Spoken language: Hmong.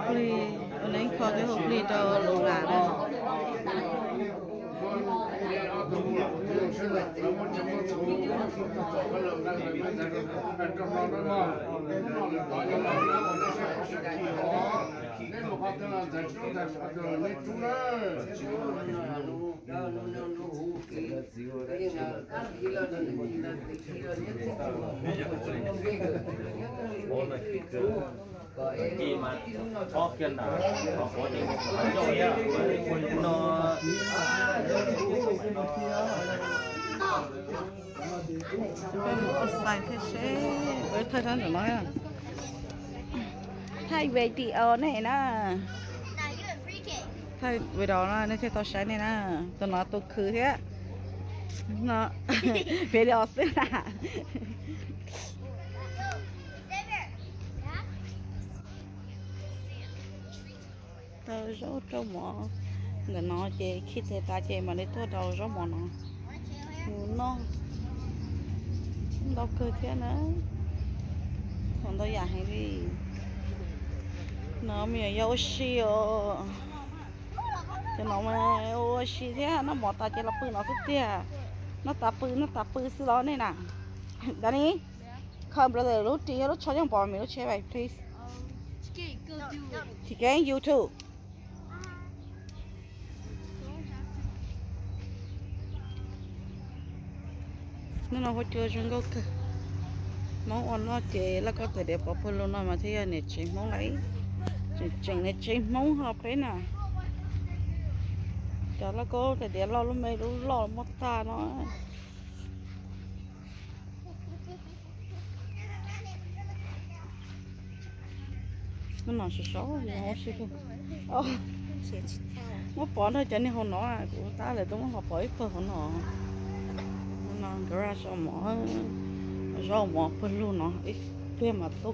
Plig, ua neeb kho thiab hu plig rau lus lam na. Peb mus ua xais thiab seb, peb thaij rab ntawm no. Thaij video nej na. Thaij video no nej thiaj tau saib nej na. Tus no tus khwv thiab. No, video xwb na. Tau zaub rau mov. Ntawm no ces khi tes tas ces mam li tuaj rau zaub mov no mus noj. Ntau kawg thiab na. Thaum ntau yam heev li. No me nyuam yaus ua si os. Cov no mas ua si thiab, noj mov tas ces los pw no xwb tiag. Noj tas pw, noj tas pw xwb los nej na. Dani, come brother, lub ris thiab lub tsho coj pov me lub tsheb vais please. Hnub no huab cua zoo nkauj kawg. Hmoob ua noj ces lauj kaub tais diav pov pawg lug no mas thiaj yog niam tsev Hmoob lawm. Tseem tseem niam tsev Hmoob ho peb na. Cov lauj kaub tais diav loj lub me lub loj muab tag no. Hnub no sov sov ua si kawg. Muab pov nrog cov niag hauv no, kuv tab lawv tuaj muab ho pov ib pawg hauv no. Hnub no garage mov, zaub mov pawg lug no ib pliag mas tu.